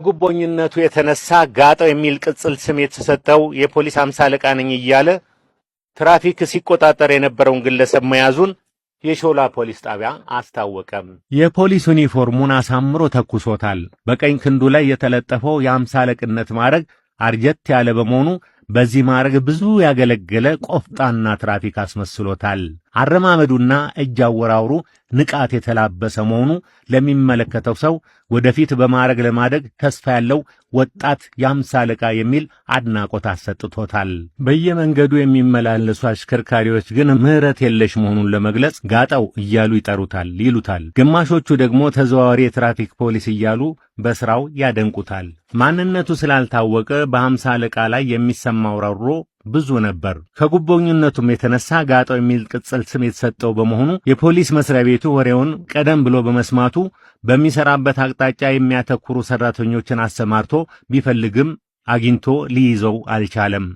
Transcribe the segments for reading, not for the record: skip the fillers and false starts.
ጉቦኝነቱ የተነሳ ጋጠው የሚል ቅጽል ስም የተሰጠው የፖሊስ 50 አለቃ ነኝ እያለ ትራፊክ ሲቆጣጠር የነበረውን ግለሰብ መያዙን የሾላ ፖሊስ ጣቢያ አስታወቀም። የፖሊስ ዩኒፎርሙን አሳምሮ ተኩሶታል። በቀኝ ክንዱ ላይ የተለጠፈው የ50 አለቅነት ማዕረግ አርጀት ያለ በመሆኑ በዚህ ማዕረግ ብዙ ያገለገለ ቆፍጣና ትራፊክ አስመስሎታል። አረማመዱና እጅ አወራውሩ ንቃት የተላበሰ መሆኑ ለሚመለከተው ሰው ወደፊት በማዕረግ ለማደግ ተስፋ ያለው ወጣት የ50 አለቃ የሚል አድናቆት አሰጥቶታል። በየመንገዱ የሚመላለሱ አሽከርካሪዎች ግን ምሕረት የለሽ መሆኑን ለመግለጽ ጋጠው እያሉ ይጠሩታል ይሉታል። ግማሾቹ ደግሞ ተዘዋዋሪ የትራፊክ ፖሊስ እያሉ በስራው ያደንቁታል። ማንነቱ ስላልታወቀ በ50 አለቃ ላይ የሚሰማው ሮሮ ብዙ ነበር። ከጉቦኝነቱም የተነሳ ጋጠው የሚል ቅጽል ስም የተሰጠው በመሆኑ የፖሊስ መስሪያ ቤቱ ወሬውን ቀደም ብሎ በመስማቱ በሚሰራበት አቅጣጫ የሚያተኩሩ ሰራተኞችን አሰማርቶ ቢፈልግም አግኝቶ ሊይዘው አልቻለም።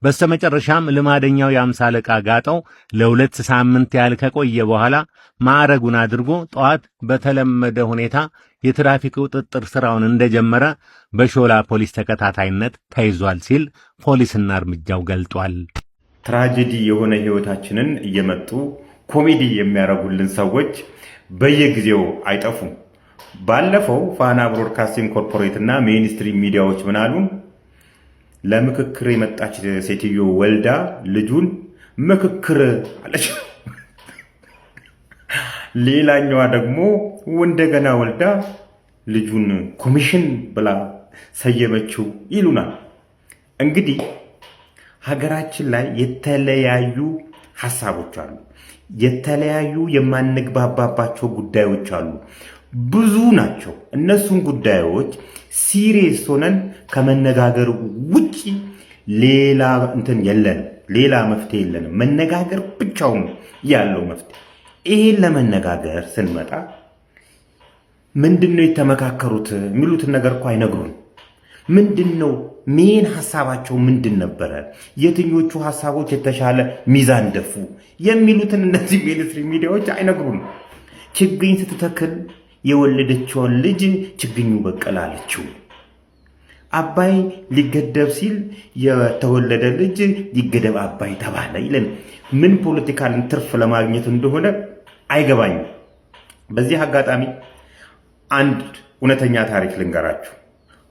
በስተመጨረሻም ልማደኛው የ50 አለቃ ጋጠው ለ2 ሳምንት ያህል ከቆየ በኋላ ማዕረጉን አድርጎ ጠዋት በተለመደ ሁኔታ የትራፊክ ቁጥጥር ስራውን እንደጀመረ በሾላ ፖሊስ ተከታታይነት ተይዟል ሲል ፖሊስና እርምጃው ገልጧል። Tragedy የሆነ ህይወታችንን እየመጡ ኮሜዲ የሚያደርጉልን ሰዎች በየጊዜው አይጠፉም። ባለፈው ፋና ብሮድካስቲንግ ኮርፖሬት እና mainstream ሚዲያዎች ምን አሉን? ለምክክር የመጣች ሴትዮ ወልዳ ልጁን ምክክር አለች። ሌላኛዋ ደግሞ እንደገና ወልዳ ልጁን ኮሚሽን ብላ ሰየመችው ይሉናል። እንግዲህ ሀገራችን ላይ የተለያዩ ሀሳቦች አሉ። የተለያዩ የማንግባባባቸው ጉዳዮች አሉ። ብዙ ናቸው። እነሱን ጉዳዮች serious ሆነን ከመነጋገር ውጪ ሌላ እንትን የለንም፣ ሌላ መፍትሄ የለንም። መነጋገር ብቻውን ያለው መፍትሄ። ይሄን ለመነጋገር ስንመጣ ምንድን ነው የተመካከሩት የሚሉትን ነገር እኮ አይነግሩን። ምንድን ነው main ሀሳባቸው ምንድን ነበረ? የትኞቹ ሀሳቦች የተሻለ ሚዛን ደፉ የሚሉትን እነዚህ mainstream ሚዲያዎች አይነግሩን። ችግኝ ስትተክል የወለደችውን ልጅ ችግኙ በቀለ አለችው። አባይ ሊገደብ ሲል የተወለደ ልጅ ይገደብ አባይ ተባለ ይለን። ምን political ትርፍ ለማግኘት እንደሆነ አይገባኝም። በዚህ አጋጣሚ አንድ እውነተኛ ታሪክ ልንገራችሁ።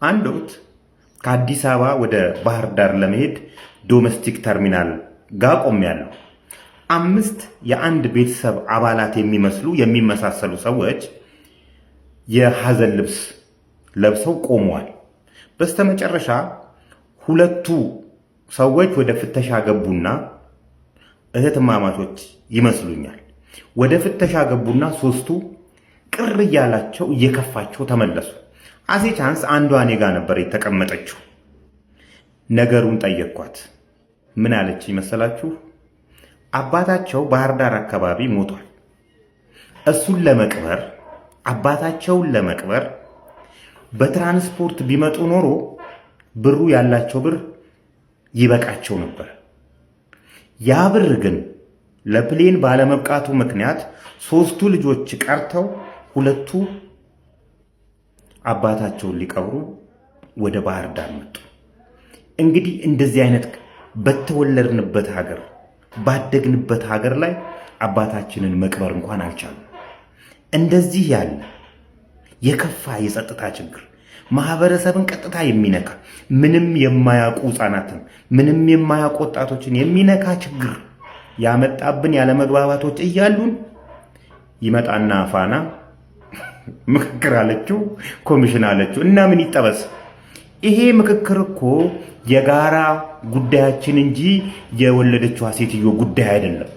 አንድ ወቅት ከአዲስ አበባ ወደ ባህር ዳር ለመሄድ domestic terminal ጋር ቆሜያለሁ። አምስት የአንድ ቤተሰብ አባላት የሚመስሉ የሚመሳሰሉ ሰዎች የሐዘን ልብስ ለብሰው ቆመዋል። በስተመጨረሻ ሁለቱ ሰዎች ወደ ፍተሻ ገቡና እህትማማቾች ይመስሉኛል። ወደ ፍተሻ ገቡና ሶስቱ ቅር እያላቸው እየከፋቸው ተመለሱ። As a chance አንዷ እኔ ጋ ነበር የተቀመጠችው። ነገሩን ጠየቅኳት። ምን አለች ይመሰላችሁ? አባታቸው ባህር ዳር አካባቢ ሞቷል። እሱን ለመቅበር አባታቸውን ለመቅበር በትራንስፖርት ቢመጡ ኖሮ ብሩ ያላቸው ብር ይበቃቸው ነበር። ያ ብር ግን ለ plane ባለመብቃቱ ምክንያት ሶስቱ ልጆች ቀርተው ሁለቱ አባታቸውን ሊቀብሩ ወደ ባህር ዳር መጡ። እንግዲህ እንደዚህ አይነት በተወለድንበት ሀገር ባደግንበት ሀገር ላይ አባታችንን መቅበር እንኳን አልቻሉም። እንደዚህ ያለ የከፋ የጸጥታ ችግር ማህበረሰብን ቀጥታ የሚነካ፣ ምንም የማያውቁ ህፃናትን፣ ምንም የማያውቁ ወጣቶችን የሚነካ ችግር ያመጣብን ያለመግባባቶች እያሉን ይመጣና ፋና ምክክር አለችው፣ ኮሚሽን አለችው እና ምን ይጠበስ? ይሄ ምክክር እኮ የጋራ ጉዳያችን እንጂ የወለደችዋ ሴትዮ ጉዳይ አይደለም።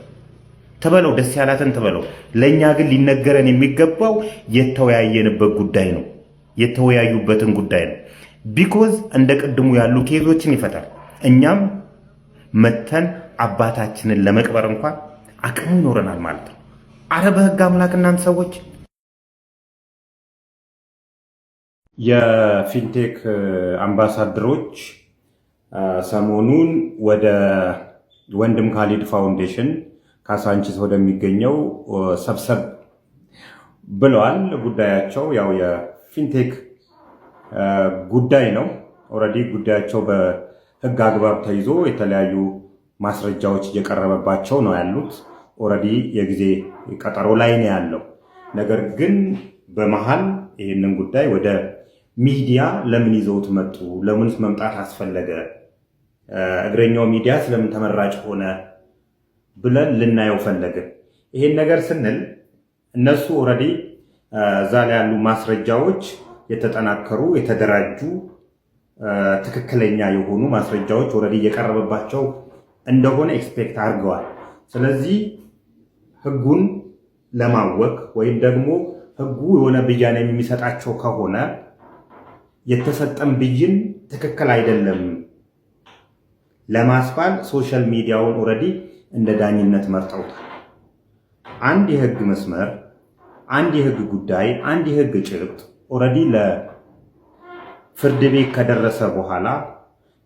ትበለው፣ ደስ ያላትን ትበለው። ለእኛ ግን ሊነገረን የሚገባው የተወያየንበት ጉዳይ ነው፣ የተወያዩበትን ጉዳይ ነው። Because እንደ ቅድሙ ያሉ case ኦችን ይፈታል። እኛም መተን አባታችንን ለመቅበር እንኳን አቅሙ ይኖረናል ማለት ነው። አረ በህግ አምላክ እናንተ ሰዎች። የ fintech አምባሳደሮች ሰሞኑን ወደ ወንድም ካሊድ ፋውንዴሽን ካሳንቺስ ወደሚገኘው ሰብሰብ ብለዋል። ጉዳያቸው ያው የ fintech ጉዳይ ነው። Already ጉዳያቸው በህግ አግባብ ተይዞ የተለያዩ ማስረጃዎች እየቀረበባቸው ነው ያሉት። Already የጊዜ ቀጠሮ ላይ ነው ያለው። ነገር ግን በመሃል ይህንን ጉዳይ ወደ ሚዲያ ለምን ይዘውት መጡ? ለምንስ መምጣት አስፈለገ? እግረኛው ሚዲያ ስለምን ተመራጭ ሆነ ብለን ልናየው ፈለግን። ይሄን ነገር ስንል እነሱ already እዛ ላይ ያሉ ማስረጃዎች የተጠናከሩ፣ የተደራጁ፣ ትክክለኛ የሆኑ ማስረጃዎች already እየቀረበባቸው እንደሆነ expect አድርገዋል። ስለዚህ ህጉን ለማወክ ወይም ደግሞ ህጉ የሆነ ብያኔ የሚሰጣቸው ከሆነ የተሰጠን ብይን ትክክል አይደለም ለማስባል social media ውን already እንደ ዳኝነት መርጠውታል። አንድ የህግ መስመር፣ አንድ የህግ ጉዳይ፣ አንድ የህግ ጭብጥ already ለፍርድ ቤት ከደረሰ በኋላ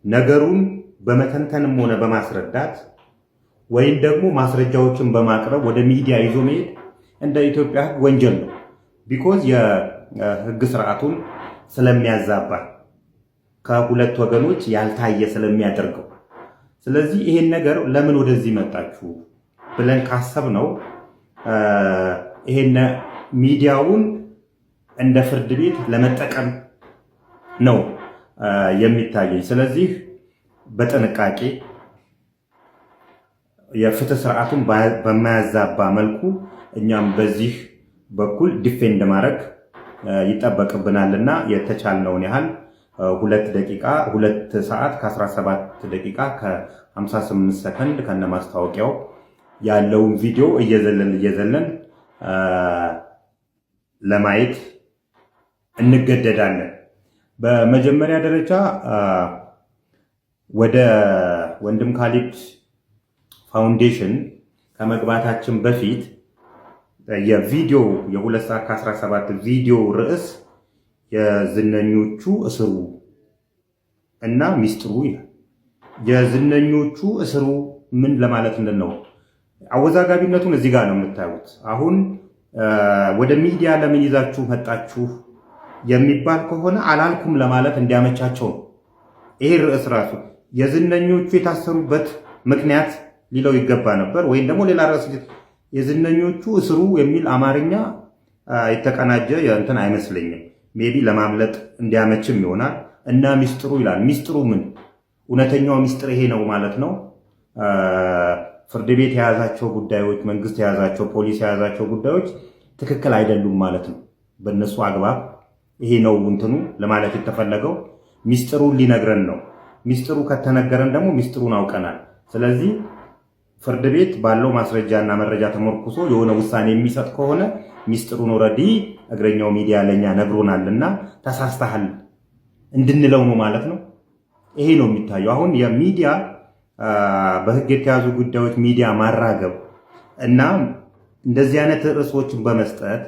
ነገሩን በመተንተንም ሆነ በማስረዳት ወይም ደግሞ ማስረጃዎችን በማቅረብ ወደ ሚዲያ ይዞ መሄድ እንደ ኢትዮጵያ ህግ ወንጀል ነው። Because የህግ ስርዓቱን ስለሚያዛባ፣ ከሁለት ወገኖች ያልታየ ስለሚያደርገው። ስለዚህ ይሄን ነገር ለምን ወደዚህ መጣችሁ ብለን ካሰብነው ይሄን ሚዲያውን እንደ ፍርድ ቤት ለመጠቀም ነው የሚታየኝ። ስለዚህ በጥንቃቄ የፍትህ ስርዓቱን በማያዛባ መልኩ እኛም በዚህ በኩል defend ማድረግ ይጠበቅብናልና የተቻልነውን ያህል 2 ደቂቃ፣ 2 ሰዓት ከ17 ደቂቃ ከ58 ሰከንድ ከነ ማስታወቂያው ያለውን ቪዲዮ እየዘለን እየዘለን ለማየት እንገደዳለን። በመጀመሪያ ደረጃ ወደ ወንድም ካሊድ ፋውንዴሽን ከመግባታችን በፊት የቪዲዮ የ2 ሰዓት ከ17 ቪዲዮ ርዕስ የዝነኞቹ እስሩ እና ሚስጥሩ ይላል። የዝነኞቹ እስሩ ምን ለማለት ነው? አወዛጋቢነቱን እዚህ ጋር ነው የምታዩት። አሁን ወደ ሚዲያ ለምን ይዛችሁ መጣችሁ የሚባል ከሆነ አላልኩም ለማለት እንዲያመቻቸው ነው። ይሄ ርዕስ ራሱ የዝነኞቹ የታሰሩበት ምክንያት ሊለው ይገባ ነበር። ወይም ደግሞ ሌላ ርዕስ፣ የዝነኞቹ እስሩ የሚል አማርኛ የተቀናጀ እንትን አይመስለኝም። Maybe ለማምለጥ እንዲያመችም ይሆናል። እና ሚስጥሩ ይላል። ሚስጥሩ ምን? እውነተኛው ሚስጥር ይሄ ነው ማለት ነው። ፍርድ ቤት የያዛቸው ጉዳዮች፣ መንግስት የያዛቸው፣ ፖሊስ የያዛቸው ጉዳዮች ትክክል አይደሉም ማለት ነው። በእነሱ አግባብ ይሄ ነው እንትኑ ለማለት የተፈለገው ሚስጥሩን ሊነግረን ነው። ሚስጥሩ ከተነገረን ደግሞ ሚስጥሩን አውቀናል። ስለዚህ ፍርድ ቤት ባለው ማስረጃና መረጃ ተመርኩሶ የሆነ ውሳኔ የሚሰጥ ከሆነ ሚስጥሩን already እግረኛው ሚዲያ ለኛ ነግሮናልና ተሳስተሃል እንድንለው ነው ማለት ነው። ይሄ ነው የሚታየው። አሁን የሚዲያ በህግ የተያዙ ጉዳዮች ሚዲያ ማራገብ እና እንደዚህ አይነት ርዕሶችን በመስጠት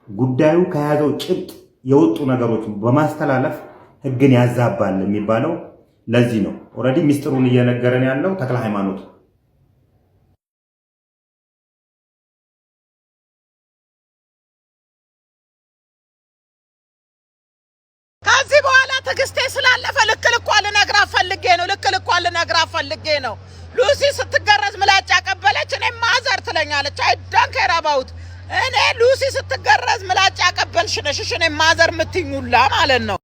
ጉዳዩ ከያዘው ጭብጥ የወጡ ነገሮችን በማስተላለፍ ህግን ያዛባል የሚባለው ለዚህ ነው። Already ሚስጥሩን እየነገረን ያለው ተክለ ሃይማኖት። ከዚህ በኋላ ትዕግስቴ ስላለፈ ልክ ልኳን ልነግራት ፈልጌ ነው። ልክ ልኳን ልነግራት ፈልጌ ነው። ሉሲ ስትገረዝ ምላጭ ያቀበለች እኔ mother ትለኛለች። I don't care about። እኔ ሉሲ ስትገረዝ ምላጭ ያቀበልሽ ነሽ። እኔ mother የምትይኝ ሁላ ማለት ነው።